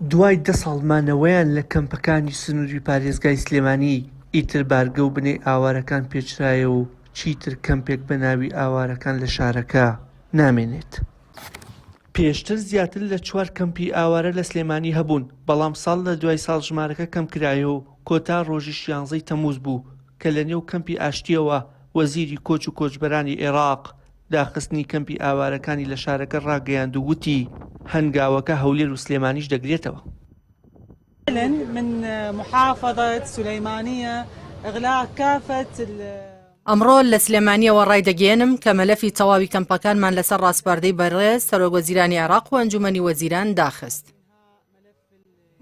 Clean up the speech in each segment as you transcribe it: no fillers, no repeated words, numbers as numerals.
دوای دە ساڵ مانەوەیان لە کەمپەکانی سنووری پارێزگای سلێمانی، ئیتر بارگە و بنەی ئاوارەکان پێچرایەوە و چیتر کەمپێک بە ناوی ئاوارەکان لە شارەکە نامێنێت. پێشتر زیاتر لە چوار کەمپی ئاوارە لە سلێمانی هەبوون، بەڵام ساڵ لە دوای ساڵ ژمارەکە کەمکرایەوە و کۆتا ڕۆژیش یانزەی تەمووز بوو کە لەنێو کەمپی ئاشتییەوە وەزیری کۆچ و کۆچبەرانی عێراق داخستنی کەمپی ئاوارەکانی لە شارەکە ڕاگەیاند و وتی، هەنگاوەکە هەولێر و سلێمانیش دەگرێتەوە. ئەمڕۆ لە سلێمانییەوە ڕایدەگەیەنم کە مەلەفی تەواوی کەمپەکانمان لەسەر ڕاسپاردەی بەڕێز سەرۆکوەزیرانی عێراق و ئەنجوومەنی وەزیران داخست.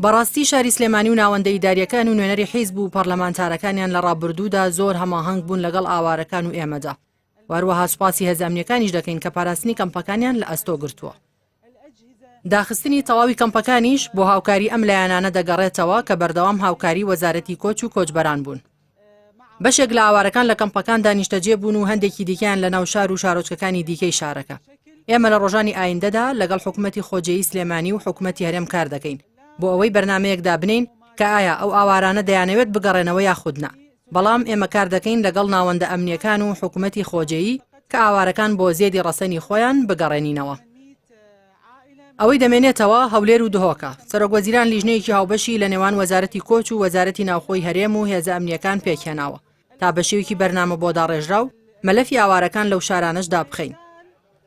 بەڕاستی شاری سلێمانی و ناوەندە ئیدارییەکان و نوێنەری حیزب و پەرلەمانتارەکانیان لە ڕابردوودا زۆر هەماهەنگ بوون لەگەڵ ئاوارەکان و ئێمەدا و هەروەها سوپاسی هێزە ئەمنییەکانیش دەکەین کە پاراستنی کەمپەکانیان لە ئەستۆ گرتووە. داخستنی تەواوی کەمپەکانیش بۆ هاوکاری ئەم لایەنانە دەگەڕێتەوە کە بەردەوام هاوکاری وەزارەتی کۆچ و کۆچبەران بوون. بەشێک لە ئاوارەکان لە کەمپەکاندا نیشتەجێ بوون و هەندێکی دیکەیان لە ناو شار و شارۆچکەکانی دیکەی شارەکە. ئێمە لە ڕۆژانی ئایندەدا لەگەڵ حکومەتی خۆجێیی سلێمانی و حکومەتی هەرێم کار دەکەین بۆ ئەوەی بەرنامەیەک دابنێین کە ئایا ئەو ئاوارانە دەیانەوێت بگەڕێنەوە یاخود نا. بەڵام ئێمە کار دەکەین لەگەڵ ناوەندە ئەمنییەکان و حکومەتی خۆجێیی کە ئاوارەکان بۆ زێدی ڕەسەنی خۆیان بگەڕێنینەوە. ئەوەی دەمێنێتەوە هەولێر و دهۆکە. سەرۆکوەزیران لیژنەیەکی هاوبەشی لە نێوان وەزارەتی کۆچ و وەزارەتی ناوخۆی هەرێم و هێزە ئەمنییەکان پێکهێناوە تا بە شێوەیەکی بەرنامە بۆ داڕێژراو مەلەفی ئاوارەکان لەو شارانەش دابخەین.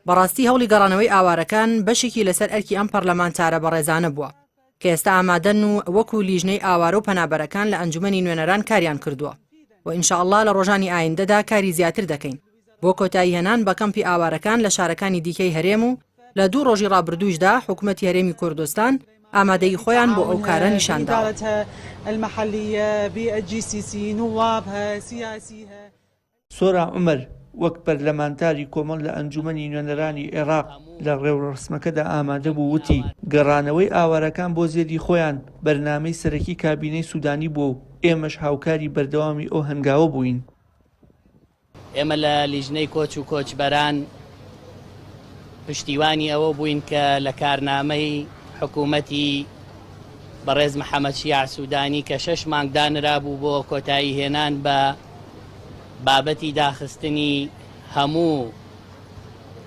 بەڕاستی هەوڵی گەڕانەوەی ئاوارەکان بەشێکی لەسەر ئەرکی ئەم پەرلەمانتارە بەڕێزانە بووە. کە ئێستا ئامادەن و وەکو لیژنەی ئاوارە و پەنابەرەکان لە ئەنجومەنی نوێنەران کاریان کردووە و ان شاء اللە لە ڕۆژانی ئایندەدا کاری زیاتر دەکەین بۆ کۆتایی هێنان بە کەمپی ئاوارەکان لە شارەکانی دیکەی هەرێم و لە دوو ڕۆژی ڕابردوویشدا حکومەتی هەرێمی کوردستان ئامادەیی خۆیان بۆ ئەو کارە نیشانداوە. سۆرا عومەر، وەک پەرلەمانتاری کۆمەڵ لە ئەنجومەنی نوێنەرانی عێراق لە ڕێوڕەسمەکەدا ئامادەبوو وتی، گەڕانەوەی ئاوارەکان بۆ زێدی خۆیان بەرنامەی سەرەکی کابینەی سودانی بووە و ئێمەش هاوکاری بەردەوامی ئەو هەنگاوە بووین. ئێمە لە لیژنەی کۆچ و کۆچبەران پشتیوانی ئەوە بووین کە لە کارنامەی حکوومەتی بەڕێز محەمەد شیاع سوودانی کە شەش مانگ دانرابوو بۆ کۆتایی هێنان بە بابەتی داخستنی هەموو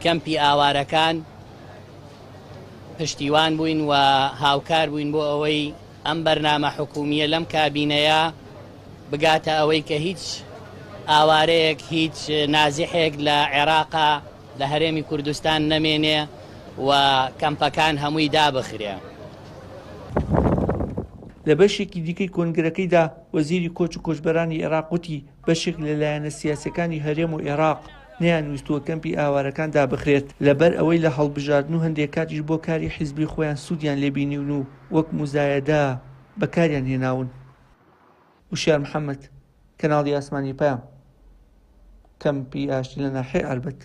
کەمپی ئاوارەکان پشتیوان بووین و هاوکار بووین بۆ ئەوەی ئەم بەرنامە حکومیە لەم کابینەیە بگاتە ئەوەی کە هیچ ئاوارەیەک هیچ نازیحێک لە عێراقا لە هەرێمی کوردستان نەمێنێ و کەمپەکان هەمووی دابخرێ. لە بەشێکی دیکەی کۆنگرەکەیدا وەزیری کۆچ و کۆچبەرانی عێراق وتی، بەشێک لە لایەنە سیاسییەکانی هەرێم و عێراق نەیانویستووە کەمپی ئاوارەکان دابخرێت، لەبەر ئەوەی لە هەڵبژاردن و هەندێک کاتیش بۆ کاری حیزبی خۆیان سوودیان لێ بینیون و وەک موزایەدە بەکاریان هێناون. وشیار محەمەد، کەناڵی ئاسمانی پەیام، کەمپی ئاشتی لە ناحیەی عەربەت.